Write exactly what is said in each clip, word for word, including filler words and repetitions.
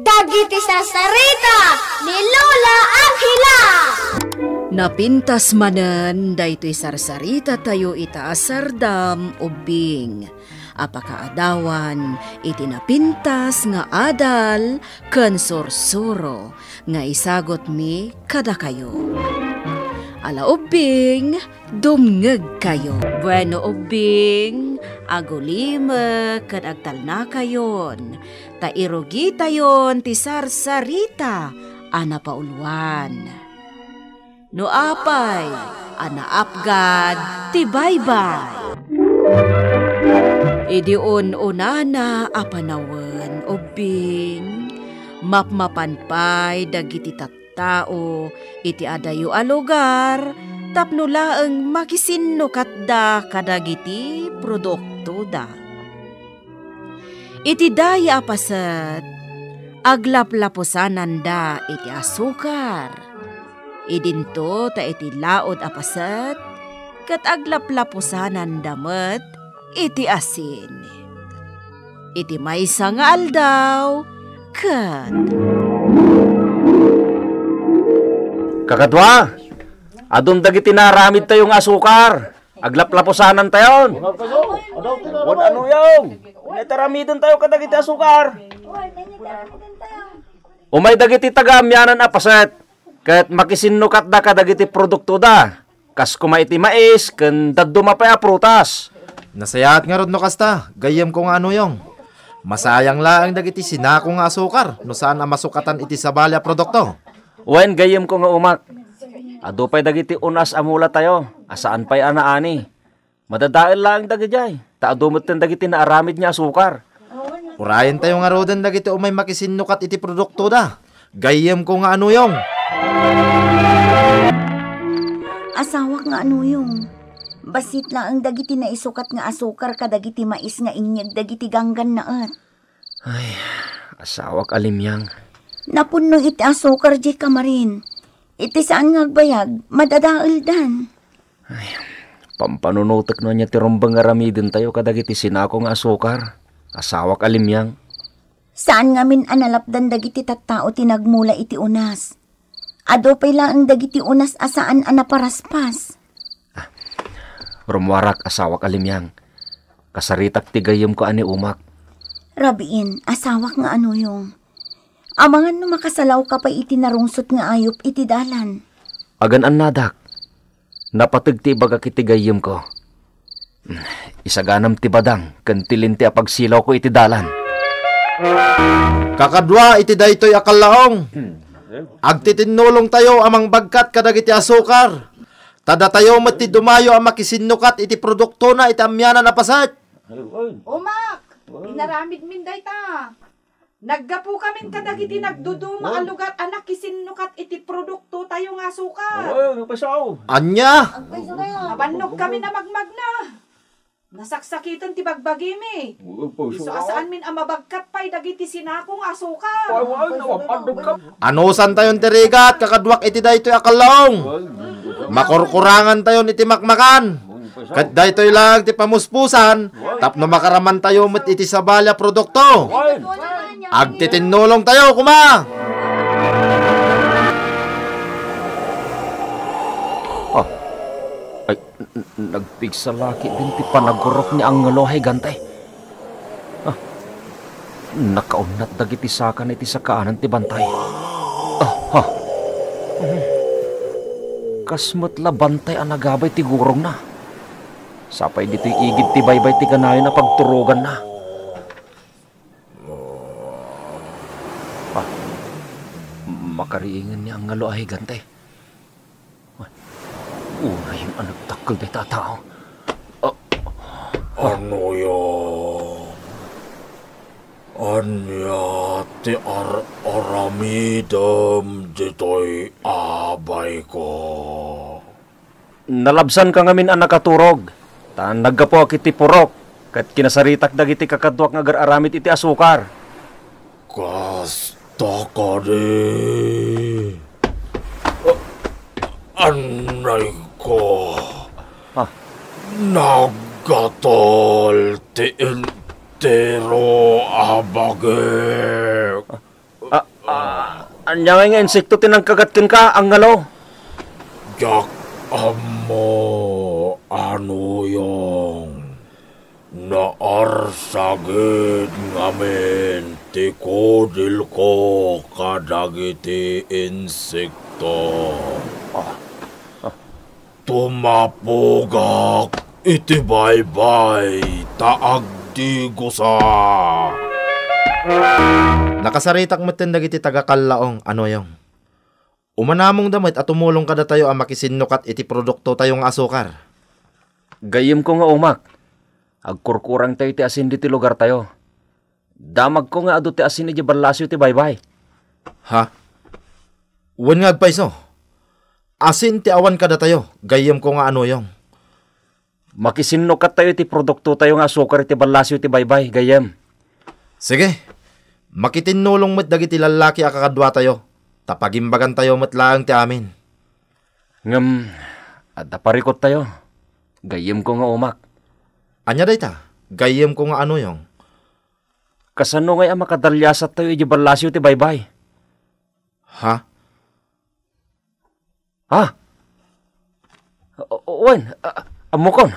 Dagiti sarsarita ni Lola Angela. Napintas manen daytoy sarsarita tayo ita a sardam ubbing a pakaadawan iti napintas nga adal ken sursuro nga isagutmi kadakayo. Ala ubbing, dumngegkayo. Bueno ubbing, agulimek ken agtalnakayon, ta irugitayon ti sarsarita a napauluan. No apay a naapgad ti baybay. Idi un-unana a panawen ubbing, mapmapan pay dagiti tattao iti adayo a lugar tapno laeng makisinnukatda kadagiti produktoda. Iti daya a paset, aglaplapusananda iti asukar. Idinto ta iti laud a paset, ket aglaplapusananda met iti asin. Iti maysa nga aldaw, ket Kakadua, adun dagiti naaramidtayo nga asukar. Aglaplapusanantayon. Wen a nuyong, ania ti aramidentayo kadagiti asukar? Umay dagiti taga-amianan a paset, ket makisinnukatda kadagiti produktoda, kas koma iti mais ken dadduma pay a prutas. Nasayaat ngarud no kasta, gayyemko nga a nuyong. Masayang laeng dagiti sinako nga asukar no saan a masukatan iti sabali a produkto. Wen, gayyemko nga umak. Adu pay dagiti unas a mulatayo a saan pay a naani. Madadael laeng dagidiay, ta adu metten dagiti naaramid nga asukar. Urayentayo ngaruden dagiti umay makisinnukat iti produktoda. Gayyemko nga a nuyong. Asawak nga a nuyong, bassit laeng dagiti naisukat nga asukar kadagiti mais nga inyeg dagiti ganggannaet. Ay, asawak a limyang. Napunno iti asukar diay kamarin. Iti saan nga agbayag, madadaeldan. Ay, pampanunotek no ania ti rumbeng nga aramidentayo kadagiti sinako nga asukar. Asawak a limyang. Saan ngamin a nalapdan dagiti tattao ti nagmula iti unas. Adu pay laeng dagiti unas a saan a naparaspas. Rummuarak, asawak a limyang. Kasaritak ti gayyemko a ni umak. Rabiin, asawak nga a nuyong. Amangan no makasalawka pay iti narungsot nga ayup iti dalan. Agan-annadak. Napateg ti ibagak iti gayyemko. Isaganam ti badang ken ti linteg a pagsilawko iti dalan. Kakadua iti daytoy a kallaong. Agtitinnolongtayo a mangbagkat kadagiti asukar. Ta datayo met ti dumayo a makisinnukat iti produktona iti amianan a paset. Umak, inaramidmin dayta. Naggapukamin kadagiti nagduduma a lugar a nakisinnukat iti produktotayo nga asukar. Ania? Nabannogkamin a magmagna. Nasaksakiten ti bagbagimi. Isu a saanmin a mabagkat pay dagiti sinako nga asukar. Anusantayon ti rigat, kakaduak iti daytoy a kallaong. Makurkurangantayon iti makmakan. Ket daytoy laeng ti pamuspusan tapno makaramantayo met iti sabali a produkto. Agtitinnolongtayo koma! Ah, ay, n-, n-, nagpigsa la ketdin ti panagurok ni Angelo a Higante. Ah, nakaunnat dagiti sakana iti sakaanan ti bantay. Ah, ha. Kas met la bantay a nagabay ti gurongna. Sapay ditoy igid ti baybay ti kanayon a pagturoganna. Ah, makariingen ni Angelo a Higante. Unayen a nagdakkel dayta a tao. Ah. Anoya? Ania ti ar-aramidem ditoy, abayko? Nalabsanka ngamin a nakaturog, ta naggapuak iti purok, ket kinasaritak dagiti kakaduak nga agar-aramid iti asukar. Kasta kadi. Anayko. Ah. Naggatol ti entero a bagik. Ah. Ah, Ania ngay nga insekto ti nangkagat kenka, Angelo? Diak ammo, Anuyong. Naarsagid ngamin ti kudilko kadagiti insekto. Ah, ah. Tumapugak iti baybay ta agdigosa. Nakasaritak metten dagiti taga-Kallaong, Anuyong. Umanamongda met a tumulong kadatayo a makisinnukat iti produktotayo nga asukar. Gayyemko nga umak. Agkurkurangtayo ti asin ditoy lugartayo. Damagko nga adu ti asin idiay ballasiw ti baybay. Ha? Wen nga agpayso. Asin ti awan kadatayo, gayyemko nga Anuyong. Makisinnukattayo iti produktotayo nga asukar iti ballasiw ti baybay, gayyem. Sige. Makitinnulong met dagiti lallaki a kakaduatayo, ta pagimbagantayo met laeng ti amin. Ngem, adda parikuttayo. Gayyemko nga umak. Ania dayta? Gayyemko nga Anuyong. Kasano ngay a makadaliasattayo idiay ballasiw ti baybay? Ha? Ha? O-, o-, wen, a-, ammokon.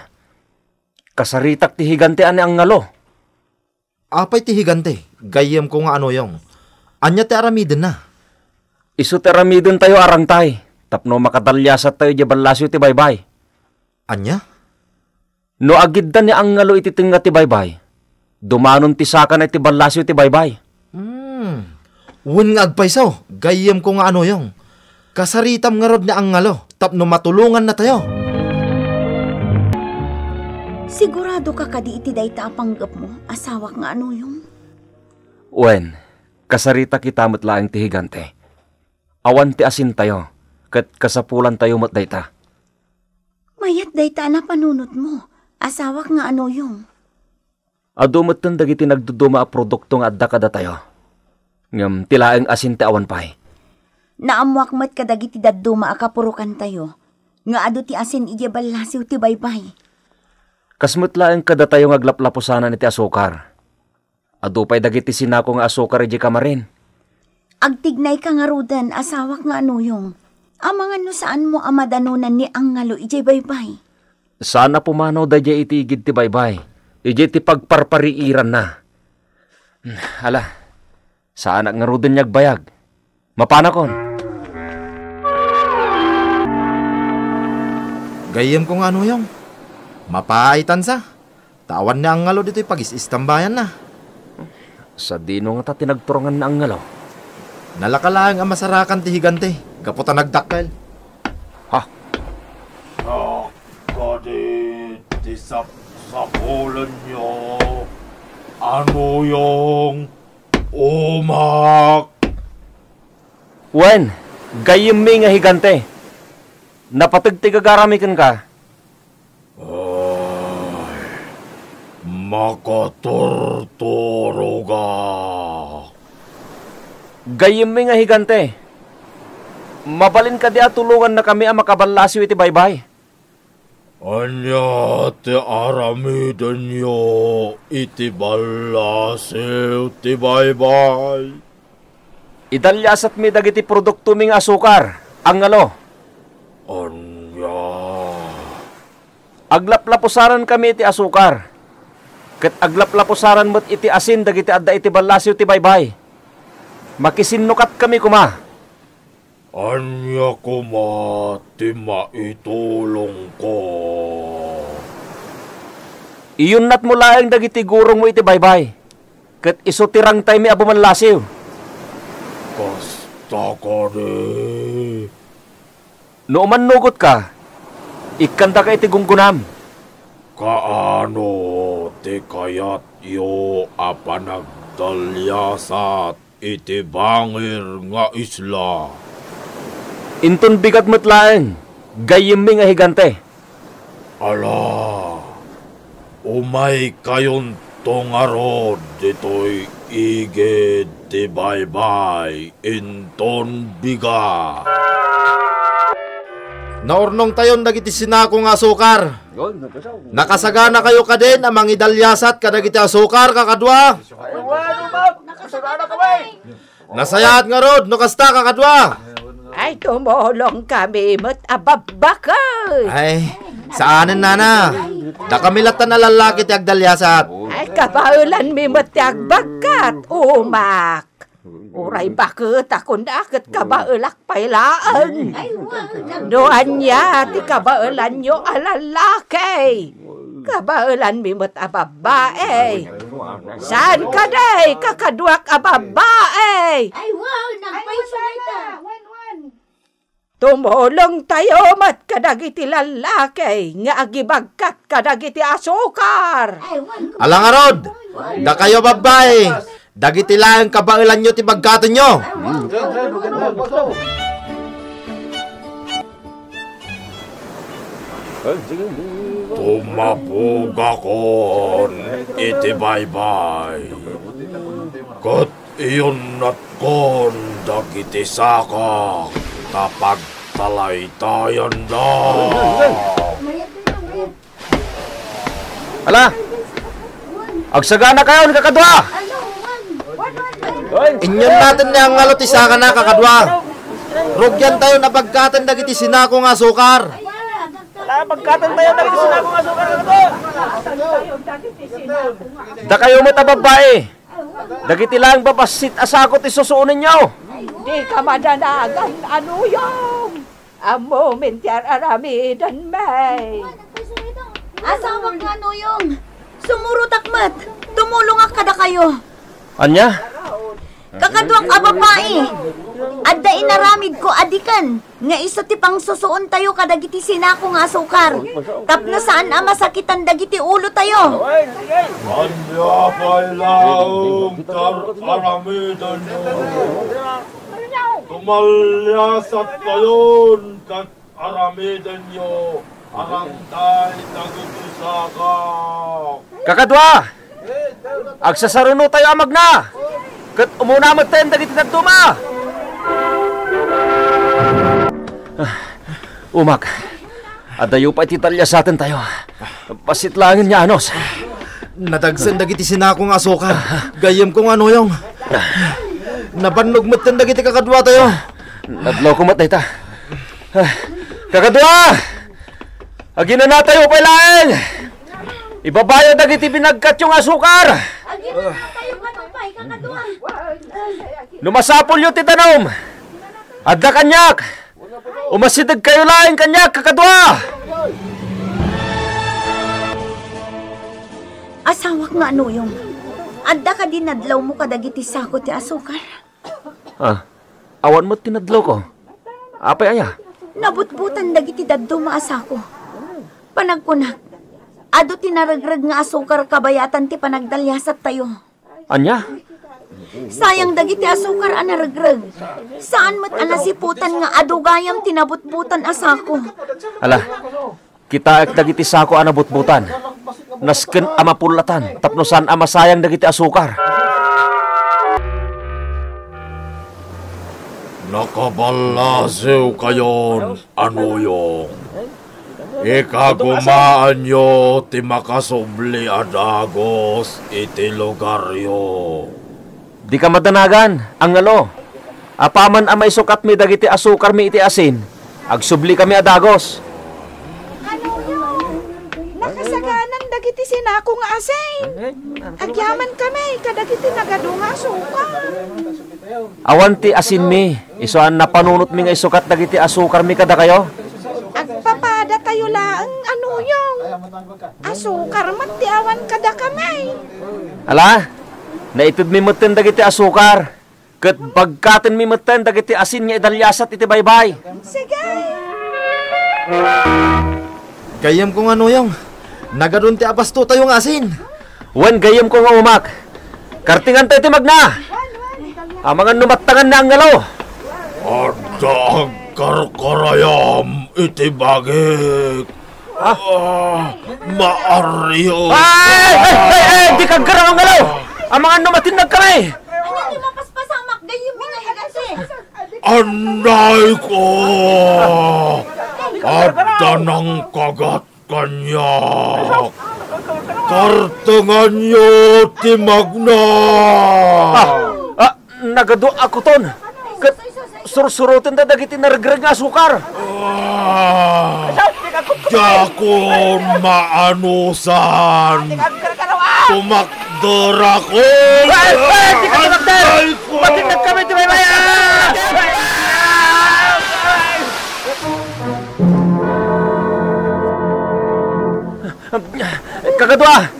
Kasaritak ti higante a ni Angelo. Apay ti higante? Gayyemko nga Anuyong. Ania ti aramidenna? Isu ti aramidentayo a rangtay, tapno makadaliasattayo idiay ballasiw ti baybay. Ania? No agidda ni Angelo iti tengnga ti baybay, dumanon ti sakana iti ballasiw ti baybay. Hmm. Wen nga agpayso, gayyemko nga Anuyong. Kasaritam ngarud ni Angelo tapno matulongannatayo. Sigurado ka kadi iti dayta a panggepmo, asawak nga Anuyong? Wen, kasaritak ita met laeng ti higante. Awan ti asintayo, ket kasapulantayo met dayta. Mayat dayta a napanunotmo, asawak nga Anuyong. Adu metten dagiti nagduduma a produkto nga adda kadatayo. Ngem ti laeng asin ti awan pay. Naammoak met kadagiti dadduma a kapurokantayo nga adu ti asin idiay ballasiw ti baybay. Kas met laeng kadatayo nga aglaplapusanan iti asukar. Adu pay dagiti sinako nga asukar idiay kamarin. Agtignayka ngaruden, asawak nga Anuyong. Amangan no saanmo a madanonan ni Angelo idiay baybay. Saan a pumanaw daydiay iti igid ti baybay, idiay ti pagparpariiranna. Ala, saanak ngaruden nga agbayag. Mapanakon. Gayyemko nga Anuyong. Mapaaitansa. Ta awan ni Angelo ditoy pagis-istambayanna. Sadino ngata ti nagturongan ni Angelo? Nalaka laeng a masarakan ti higante gapu ta nagdakkel. Ha? Kadi ti sapsapulenyo, Anuyong, umak. Wen, gayyemmi nga higante. Napateg ti gagarami kenka. Ay, makaturturogak. Gayyemmi nga higante. Mabalin kadi a tulongannakami a makaballasiw iti baybay? Ania ti aramidenyo iti ballasiw ti baybay? Idaliasatmi dagiti produktomi nga asukar, Angelo. Ania? Aglaplapusanan kami iti asukar, ket aglaplapusanan met iti asin dagiti adda iti ballasiw ti baybay. Makisinnukat kami koma. Ania koma ti maitulongko? Iyunnatmo laeng dagiti gurongmo iti baybay, ket isu ti rangtaymi a bumallasiw. Kasta kadi. No umannugotka, ikkandaka iti gunggonam. Kaano ti kayatyo a panagdaliasat iti bangir nga isla. Inton bigat met laeng, gayyemmi nga higante. Ala, umaykayonto ngarud ditoy igid ti baybay inton bigat. Naurnongtayon dagiti sinako nga asukar. Nakasaganakayo kadin a mangidaliasat kadagiti asukar, kakadua? Ay, wala, Doc. Nakasaganakayo. Nasayaat ngarud no kasta, kakadua. Ay, tumulong kami met a babbaket. Ay, saanen, nana. Dakami latta a lallaki ti agdaliasat. Ay, kabaelanmi met ti agbagkat, umak. Uray baket a kuna ket kabaelak pay laeng. No ania ti kabaelanyo a lallaki, kabaelanmi met a babbai. Saan kadi, kakaduak a babbai? Ay, wow, nagpayso ita. Tumulongtayo met kadagiti lallaki nga agibagkat kadagiti asukar. Ala ngarud, dakayo babbai, dagiti laeng kabaelanyo ti bagkatenyo. Tumapugakon iti baybay, ket iyunnatkon dagiti sakak ta pagtalaytayanda. Ala, agsaganakayon, kakadua! Inyunnaten ni Angelo ti sakana, kakadua. Rugiantayon a bagkaten dagiti sinako nga asukar. Ala, bagkaten tayo dagiti sinako nga asukar, kakadua. Dakayo met a babbai, dagiti laeng babassit a sako ti susuonenyo. Dika madanagan, anuyong. Ammomin ti ar-aramidenmi. Asawak nga anuyong, sumurotak met. Tumulongak kadakayo. Ania? Kakaduak a babbai, adda inaramidko a diken nga isu ti pangsusuontayo kadagiti sinako nga asukar tapno saan a masakitan dagiti ulotayo. Ania pay laeng ti ar-aramidenyo? Tumalliasat kayon ket aramidenyo arantay dagiti saka. Kakadua, agsasarunotayo a magna, ket umuna metten dagiti dadduma. Ah, umak, adayo pay ti daliasatentayo. Bassit laengen nga anus. Nadagsen dagiti sinako nga asukar. Gayyemko nga anuyong. Nabannog metten dagiti kakaduatayo. Nadlawko met dayta. Ah, kakadua! Aginanatayo pay laeng! Ibabayo dagiti binagkatyo nga asukar! Aginanatayo kano pay, kakadua! No masapulyo ti danum, adda kaniak! Umasidegkayo laeng kaniak, kakadua! Asawak nga anuyong, adda kadi nadlawmo kadagiti sako ti asukar? Ah, awan met ti nadlawko. Apay aya? Nabutbotan dagiti dadduma a sako. Panagkunak, adu ti naregreg nga asukar kabayatan ti panagdaliasattayo. Ania? Sayang dagiti asukar a naregreg. Saan met a nasiputan nga adu gayam ti nabutbotan a sako. Ala, kitaek dagiti sako a nabutbotan. Nasken a mapullatan tapno saan a masayang dagiti asukar. Nakaballasiwkayon, anuyong. Ikagumaanyo ti makasubli a dagus iti lugaryo. Dika madanagan, Angelo. Apaman a maisukatmi dagiti asukarmi iti asin, agsublikami a dagus. Ano? Nakasaganan dagiti sinako nga asin. Agyamankami kadagiti nagadu nga asukar. Awan ti asinmi, isu a napanunotmi nga isukat dagiti asukarmi kadakayo. Agpapadatayo laeng, anuyong. Asukar met ti awan kadakami. Ala, naitedmi metten dagiti asukar, ket bagkatenmi metten dagiti asin nga idaliasat iti baybay. Sige. Gayyemko nga anuyong, nagadun ti abastotayo nga asin. Wen, gayyemko nga umak. Kartingantayo ti magna. Amangan no mattangan ni Angelo. Adda agkarkarayam iti bagik. Ah, maaryo. Ay, ay, ay, ay, di kaggarang, Angelo. Amangan no matinnag kami. Ania ti mapaspasamak, gayyemmi nga higante? Anay ko! Adda nangkagat kaniak. Kartenganyo ti magna! Ah, ah, nagadu a kuton, ket sursurotenda dagiti naregreg nga asukar. Ah, diakon maanusan. Tumakderakon. Ay, ay, di ka tumakder! Ay, ay, ko! Matinag kami, di ba, Maya? Kagadua,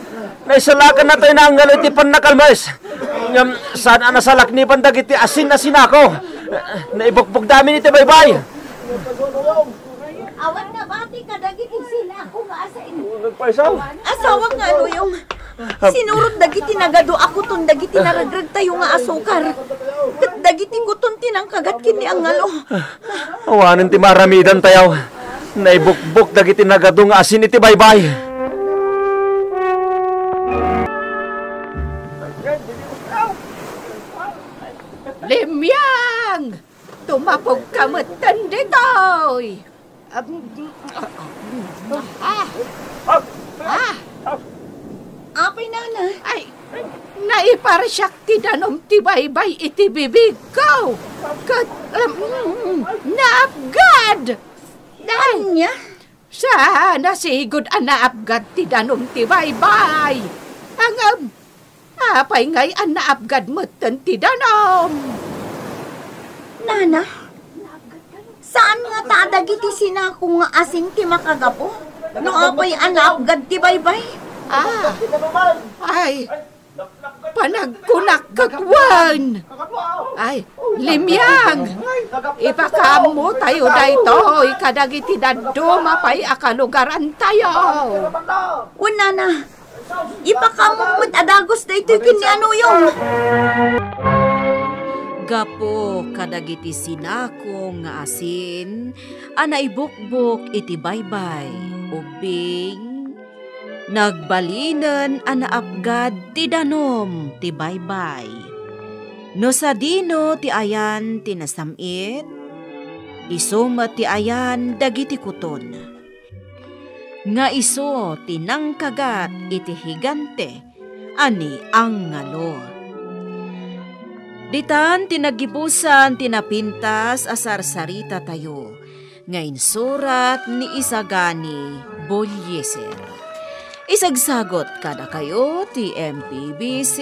naisalakan natoy nga anggal iti pannakalmes. Ngem saan a nasalakniban dagiti asin a sinako. Naibukbukda amin iti baybay. Awan nabati kadagiti sinako nga asin. Asawak nga aluyong. Sinurot dagiti nagadu a kuton dagiti naregreg tayo nga asukar. Ket dagiti kuton ti nangkagat ken ni anggal. Awanen ti maaramidan tayo. Naibukbok dagiti nagadu nga asin iti baybay. Limyang! Tumapogka metten ditoy! Ah! Ah! Apay, nana? Ay, naiparsiak ti danum ti baybay iti bibigko. Ket, um, naapgad. Ania? Sa nasigud a naapgad ti danum ti baybay. Ngem, apay ngay a naapgad metten ti danum? Nana, saan ngata a dagiti sinako nga asin ti makagapu? No apay a naapgad ti baybay? Ah, ay, panagkunak ket wen. Ay, Limyang, ipakaammo tayo daytoy kadagiti dadduma pay a kalugaran tayo. Wen, nana, ipakaammo met a dagus daytoy ken ni Anuyong. Gapu kadagiti sinako nga asin a naibukbok iti baybay, ubbing, nagbalinen a naapgad ti danum ti baybay. No sadino ti ayan ti nasam-it, isu met ti ayan dagiti kuton. Nga isu ti nangkagat iti higante a ni Angalo. Ditan ti naggibusan ti napintas a sarsarita tayo nga insurat ni Isagani Bullieser. Isagsagot kadakayo ti M P B C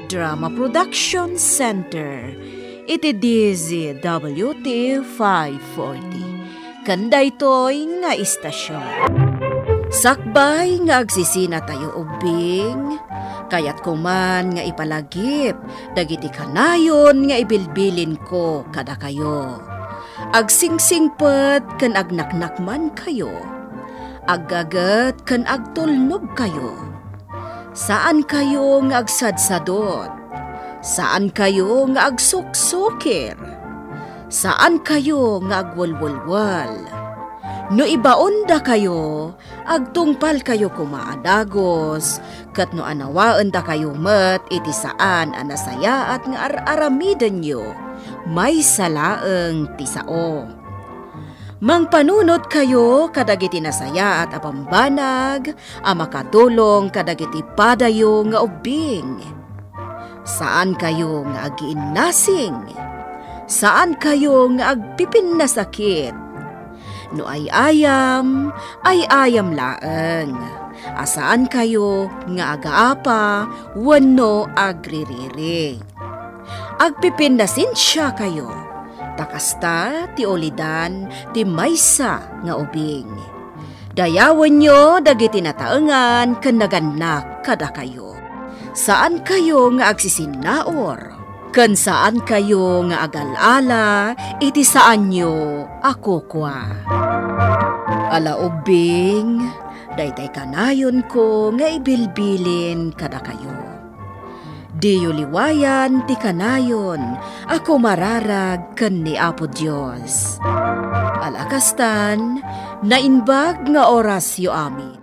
Drama Production Center iti D Z W T five forty. Ken daytoy nga istasyon. Sakbay nga agsisina tayo ubbing, kayatko man nga ipalagip dagiti kanayon nga ibilbilinko kadakayo. Agsingsingpet ken agnaknakmankayo. Aggaget ken agtulnogkayo. Saankayo nga agsadsadot. Saankayo nga agsuksukir. Saankayo nga agwelwelwel. No ibaondakayo, agtungpalkayo koma a dagus, ket no anawaendakayo met iti saan a nasayaat nga ar-aramidenyo, maysa laeng ti sao. Mangpanunotkayo kadagiti nasayaat a bambanag a makatulong kadagiti padayo nga ubbing. Saankayo nga agiinnasing. Saankayo nga agpipinnasakit. No ay-ayam, ay-ayam laeng. A saankayo nga agaapa wenno agririri. Agpipinnasensiakayo, ta kasta ti ulidan ti maysa nga ubing. Dayawenyo dagiti nataengan ken nagannak kadakayo. Saankayo nga agsisinnaur, ken saankayo nga agal-ala iti saanyo a kukua. Ala ubbing, daytay kanayonko nga ibilbilin kadakayo. Diyo liwayan ti kanayon a kumararag ken ni Apo Dios. Ala kastan, naimbag nga orasyo amin.